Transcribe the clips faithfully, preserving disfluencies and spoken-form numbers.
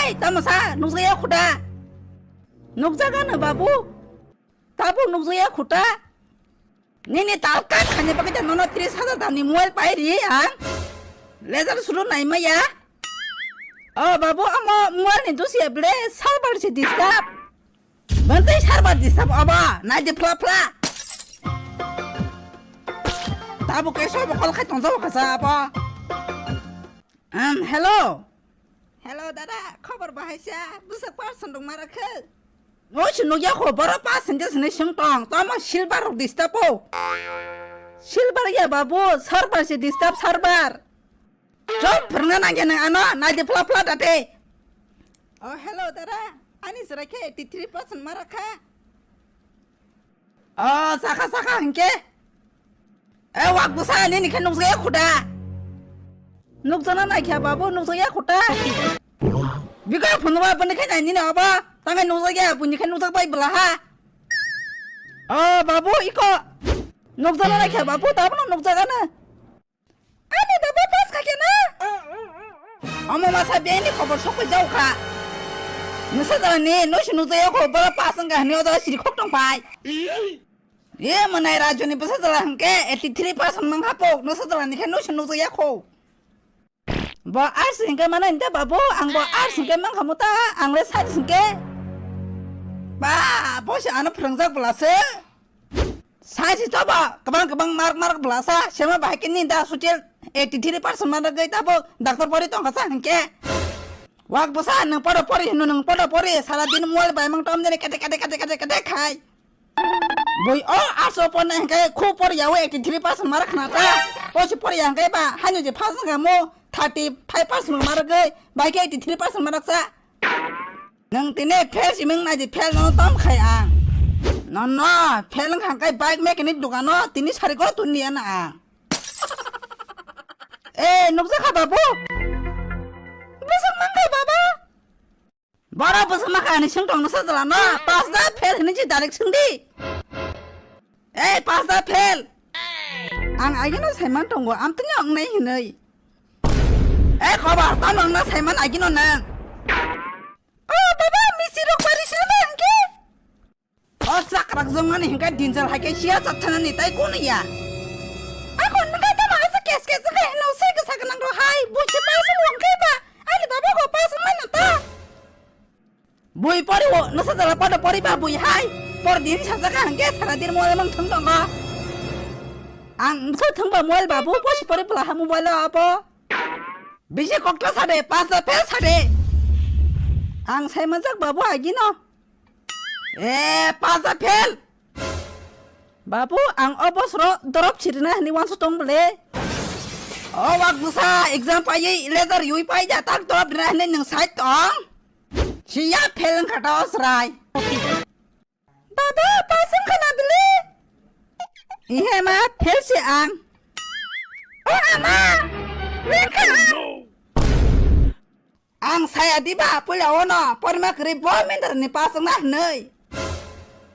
Ei, tamo sa, nukjakya khuda? Nukjakano babu. Tabuk nukjakya khuda? Nini talka khani bagwi ta nono tris hajar damni mobile pai ri ang. Laser suru naimaya. O babu, amo mobile ni dusia ble server si disturb. Bantei server disturb abo, naidi phla phla. Tabuk ke sobo call khai tongjago kasa abo. Um, hello. Hello, dada, khobor bahai sa? Bwswk person rok ma rwkhe? Noi se nukya kho, boro pass hwnkhe sini swng tong, tamo silver rok disturb o. Silver ya babu, server se disturb, server. Chop, phwrwngna nangya nang ano, naidi phla phla date. Oh, hello, dada, ani chwrai khe eighty three percent ma rwkha. O, saka, saka, hwnkhe. E, wak bwsa, nini khe nukjakya khuda. Nukjakna naikha, babu, nukjakya khuda. Bikha phunukma bwni khe nai nini obo. Tangkhe nukjakya, buini khe nukjak bai bwla ha. O, babu, iko. Nukjakna naikha, babu, tabukno nukjakano. Ani baba pass kha khe na? Omo masa bini khobor sokoi jau kha. Nwsa jala ni noi se nukjakya kho, boro pass wngkha hwnwi o jaga siri khok tong phai. Ye mwnai Rajuni bwsa jala hwnkhe eighty three pass wng mankha po, nwsa jala ni khe noi se nukjakya kho. Bo arts hwnkhe mano hwnkhe babu, ang bo arts hwnkhe mankha muta, ang le science hwnkhe. Ba, bo se ano phwrwngjak bwla se. Science toba, kwbang kwbang mark mark bwlasa, sema bahai khe ni da social eighty three percent mark gai tabo doctor pori tongkha sa hwnkhe. Wak bwsa nwng podo pori hino, nwng podo pori, sara din mobile bai mang tom jani kate kate kate kate kate khai. Bui o arts o porna hwnkhe khu pori yawo eighty three percent mark khna ta. Posi pori ya hwnkhe ba hanyo je pass wngkha mo thirty five percent mark gai, bai khe eighty three percent mark sa. Nwng tini fail siming nai di, fail no tom khai ang. No, no, fail wng kha khe bike mechanic dukano tini sari ko tuni ya na ang. Eh, nukjakha babu? Bwswk mankha baba? Boro bwswk mankha ani swng tong nasa jala no, pass da fail hini ji direct swng di. Eh, pass da fail. Ang agino saiman tongo, amtwngya wngnai hinwi. Eh, khobar, tamo wngna saiman agino nang. O baba, misi rok bari sirma hwnkhe? O chakrak jongmani hwnkhe dinjal hai khe siya chathanani tai kono ya. Ako nungka tamo asa kes kes wngkha hino se kwsa gwnang rok hai, buichi pass wngkha ba, ani baba go pass wngmano ta. Bui pori o, nwsa jala podo pori ba bui hai, por din sajaka hwnkhe sara din mobile mang thwng tongo. Ang bwsai thwngba mobile babu, posi pori bwla ha mobile o abo. Bisi kokta sade, pasta fail sade. Ang sai manjak babu agino. Eh, pasta fail. Babu, ang o bosro dorop sirina hini wansu tong bole. O wak busa, exam payi, letter yui pai ja tak dorop rina hini nung sai tong. Siya fail wngkha ta o chwrai. Baba, pass wngkha na bwle? Ihe ma, fail se ang. O ama, wngkha ang. Ang saya diba, puila ono, porima kwrwi bo mindar ni pass wngna hwnwi.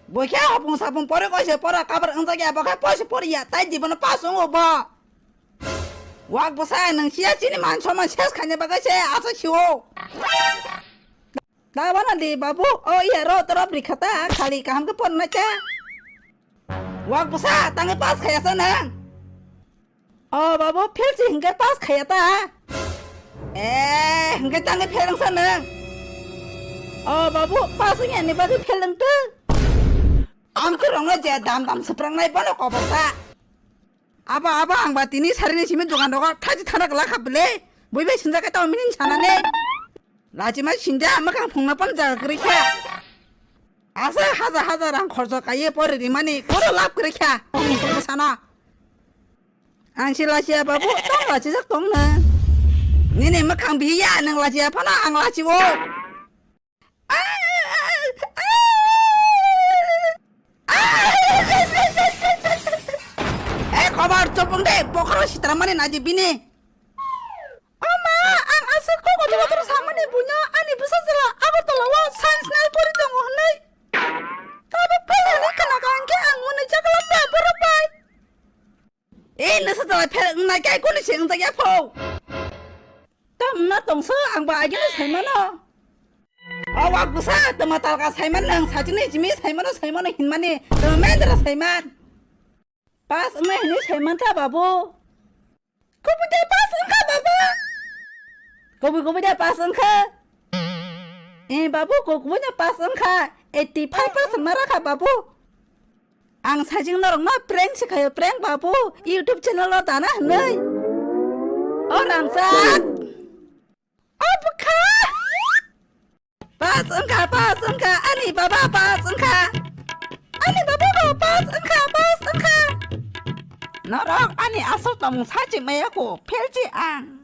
Bo khe hopung sapung pore koise pora kabar wngjak ya, bo khe poise pori ya, tai dibono pass wngo bo. Wak bwsa, nwng siya chini man soman ses khaina bagwi se asa sio. Tabana di babu, o iya ro torop rikha ta, khali kaham khe porna cha. Wak bwsa, tangwi pass khaya sa nang. O babu, fail si hingke pass khaya ta. Eh, hingke tangwi fail wngsa nang. O babu, pass wngya ni bagwi fail wngtw. Amtwi rongno je dam dam swprangnai bono kobor ta. Abo, abo, ang ba tini sarini simi dogan rogo thachi thana glak kha bwle. Bui bai sinjak khe tamo minin sanane. Lachima sinja mwkhang phungna pan jaga kwrwi kha. Asa hajar hajar rang khorcha kaiye pore rimani koro lab kwrwi kha. Sana. Ang si lachiya babu, tong lachijak tong na. Nini mwkhang biya nang lachiya phano ang lachi o. Eh, khobar chopung de, bokhoro sitramani naji bini. O ma, ang aswk kok kotor kotor samani buino ani bwsa jala Agartala o science nai pori tongo hwnwi. Tabuk phai hwnwi khna kha hwnkhe ang mwnwi chakla ta borok bai. E, nwsa jala phel wngna khe kuni se wngjakya pho. Tam wngna tongsa ang ba agini sai mano. O wa gusa, tama talka saiman nang, sajini jimi saimano, saimano hinmani, tama mendra saiman. Pass wngnai hinwi saiman ta babu. Kubui de pass wngkha babu. Kubui kubui de pass wngkha. Eh babu, kubui de pass wngkha. Eighty five percent ma rakha babu. Ang sajing norok no prank sikhayo, prank babu. YouTube channel o dana hinwi. O rangchak. O bwkha! Pass wngkha, pass wngkha, ani baba pass wngkha. Ani baba bo pass wngkha, pass wngkha. Norok ani aswk tongmung sachi maya ko, phelchi ang.